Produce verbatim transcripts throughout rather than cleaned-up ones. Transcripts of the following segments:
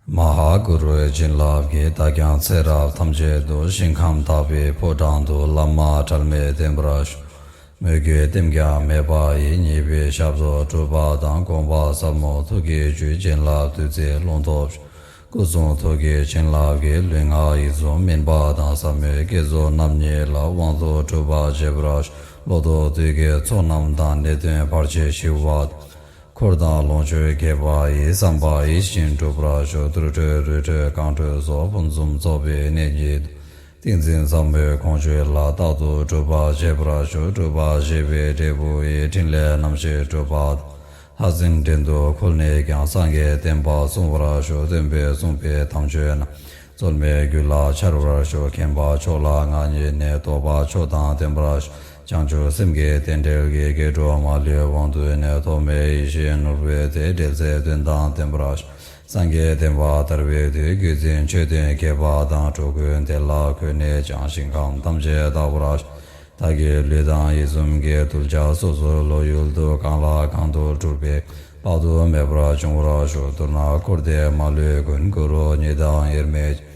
མ་ཧཱ་གུ་རུའི་བྱིན་རླབས་ཀྱིས། བདག་ཀྱང་ཚེ་རབས་ཐམས་ཅད་དུ། ཞིང་ཁམས་དག་པའི་ཕོ་བྲང་དུ། བླ་མ་གྲལ་མེད་བརྟན་པར་བཞུགས། མོས་གུས་ལྟེམ་རྒྱག་མེད་པ་ཡིས། ཉེས་པའི་ཞབས་ཏོག་སྒྲུབ་པ་དང་། སྒོམ་པ་ཟབ་མོ་ཐུགས་ཀྱི་བཅུད། བྱིན་རླབས་བདུད་རྩིའི་ཀློང་ཐོབ་ཤོག། སྐུ་གསུང་ཐུགས་ཀྱི་བྱིན་རླབས་ཀྱིས། ལུས་ངག་ཡིད་གསུམ་སྨིན་པ་དང་། ཟབ་མོའི་བསྐྱེད་རྫོགས་རྣམ་གཉིས་ལ། དབང་དུ་གྲུབ་པར་བྱེད་པར་ཤོག། ལོ་ཏོག་དུས་ཀྱི་ཚོགས་རྣམས་དང་། ནད་གདོན་བར་ཆད་ཞི་བ་དང་། འཁོར་དང་ལོངས་སྤྱོད་རྒྱས་པ་ཡི། བསམ་པ་ཡིད་བཞིན་འགྲུབ་པར་ཤོག། དུར་ཁྲོད་རི་ཁྲོད་གངས་ཁྲོད་སོགས། ཕུན་སུམ་ཚོགས་པའི་གནས་ཀྱི་ཏིང་འཛིན་ཟབ་མོའི་ཁོང་ཆུད་ལ། རྟག་ཏུ་སྒྲུབ་པར་བྱེད་པར་ཤོག། སྒྲུབ་པ་བཞེས་པའི་འབྲས་བུ་ཡི། ཕྲིན་ལས་རྣམ་བཞི་སྒྲུབ་པ་དང་། ལྷ་སྲིན་བྲན་དུ་འཁོལ་ནས་ཀྱང་། སངས་རྒྱས་བསྟན་པ་སྲུང་བར་ཤོག། སྟོན་པས་གསུངས་པའི་དམ་ཆོས་རྣམས། རྩོལ་མེད་རྒྱུད་ལ་འཆར་བར་ཤོག། མཁྱེན་པ་མཆོག་ལ་མངའ་བརྙེས་ནས། རྟོགས་པ་མཆོག་དང་ལྡན་པར་ཤོག། བྱང་ཆུབ་སེམས་ཀྱི་རྟེན་འབྲེལ་གྱི། སྐྱེ་འགྲོ་མ་ལུས་དབང་དུ་ནས། ཐོགས་མེད་ཡེ་ཤེས་ནོར་བུའི་ཚལ། འབྲེལ་ཚད་དོན་དང་ལྡན་པར་ཤོག། སངས་རྒྱས་བསྟན་པ་དར་བའི་དུས། བརྒྱུད་འཛིན་ཆོས་ལྡན་རྒྱས་པ་དང་། འགྲོ་ཀུན་བདེ་ལ་འཁོད་ནས་ཀྱང་། ཞིང་ཁམས་ཐམས་ཅད་དག་པར་ཤོག། བདག་གི་ལུས་དང་ཡིད་གསུམ་གྱི། གདུལ་བྱ་སོ་སོའི་བློ་ཡུལ་དུ། གང་ལ་གང་འདུལ་སྤྲུལ་པའི། དཔག་ཏུ་མེད་པར་འབྱུང་བར་ཤོག། མདོར་ན་འཁོར་འདས་མ་ལུས་ཀུན། གུ་རུ་ཉིད་དང་དབྱེར་མེད།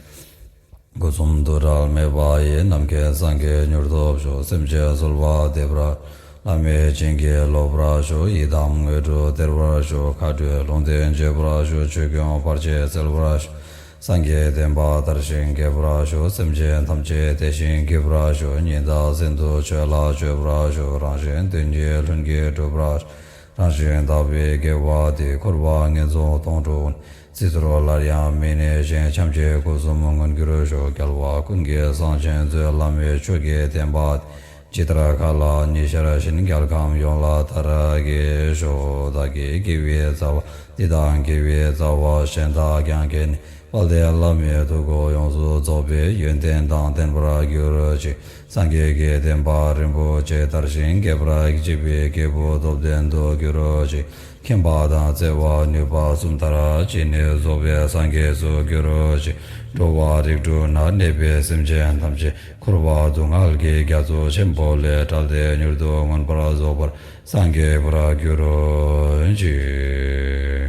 སྒོ་གསུམ་དུ་བྲལ་མེད་པ་ཡི། རྣམ་མཁྱེན་སངས་རྒྱས་མྱུར་ཐོབ་ཤོག། སེམས་ཅན་གསོལ་བ་འདེབས་པར། བླ་མའི་བྱིན་གྱིས་རློབ་པར་ཤོག། ཡི་དམ་དངོས་གྲུབ་སྟེར་བར་ཤོག། མཁའ་འགྲོའི་ལུང་བསྟན་བྱེད་པར་ཤོག། ཆོས་སྐྱོང་བར་ཆད་སེལ་བར་ཤོག། སངས་རྒྱས་བསྟན་པ་དར་ཞིང་རྒྱས་པར་ཤོག། སེམས་ཅན་ཐམས་ཅད་བདེ་ཞིང་སྐྱིད་པར་ཤོག། ཉི་ཟླ་བཙན་དུག་ཆོས་ལ་སྤྱོད་པར་ཤོག། རང་གཞན་དོན་གྱི་ལྷུན་གྱིས་གྲུབ་པར་ཤོག། རང་བཞིན་དག་པའི་དགེ་བ་འདིས། འཁོར་བ་ངན་སོང་སྟོང་གྲོལ། སྲིད་མཚོར་སླར་ཡང་མི་གནས་ཤིང་། ཐམས་ཅད་སྐུ་གསུམ་མངོན་གྱུར་ཤོག། རྒྱལ་བ་ཀུན་གྱི་སངས་རྒྱས་མཛོད། བླ་མེད་མཆོག་གི་བསྟན་པ། ཇི་ལྟར་མཁའ་ལ་ཉི་ཤར་བཞིན། རྒྱལ་ཁམས་ཡོངས་ལ་དར་རྒྱས་ཤོག། བདག་གི་དགེ་བའི་རྩ་བ་འདི་དང་། དགེ་བའི་རྩ་བ་གཞན་དག་ཀྱང་། དགེ་བསྙེན་དཔལ་ལྡན་བླ་མའི་ཐུགས་སྒོ་ཡོངས་སུ་རྫོགས་པའི་ཡོན་ཏན་དང་ལྡན་པར་གྱུར་ཅིག། སངས་རྒྱས་ཀྱི་བསྟན་པ་རིན་པོ་ཆེ་དར་ཞིང་རྒྱས་པར་བྱེད་པའི་སྐྱེས་བུ་སྟོབས་ལྡན་དུ་གྱུར་ཅིག། མཁྱེན་པ་དང་བརྩེ་བ་ནུས་པ་གསུམ་མཐར་ཕྱིན་ནས་རྫོགས་པའི་སངས་རྒྱས་སུ་གྱུར་ཅིག། འགྲོ་བ་རིགས་དྲུག་ན་གནས་པའི་སེམས་ཅན་ཐམས་ཅད། འཁོར་བ་སྡུག་བསྔལ་གྱི་རྒྱ་མཚོ་ཆེན་པོ་ལས་བསྒྲལ་ཏེ། མྱུར་དུ་མངོན་པར་རྫོགས་པར་སངས་རྒྱས་པར་གྱུར་ཅིག།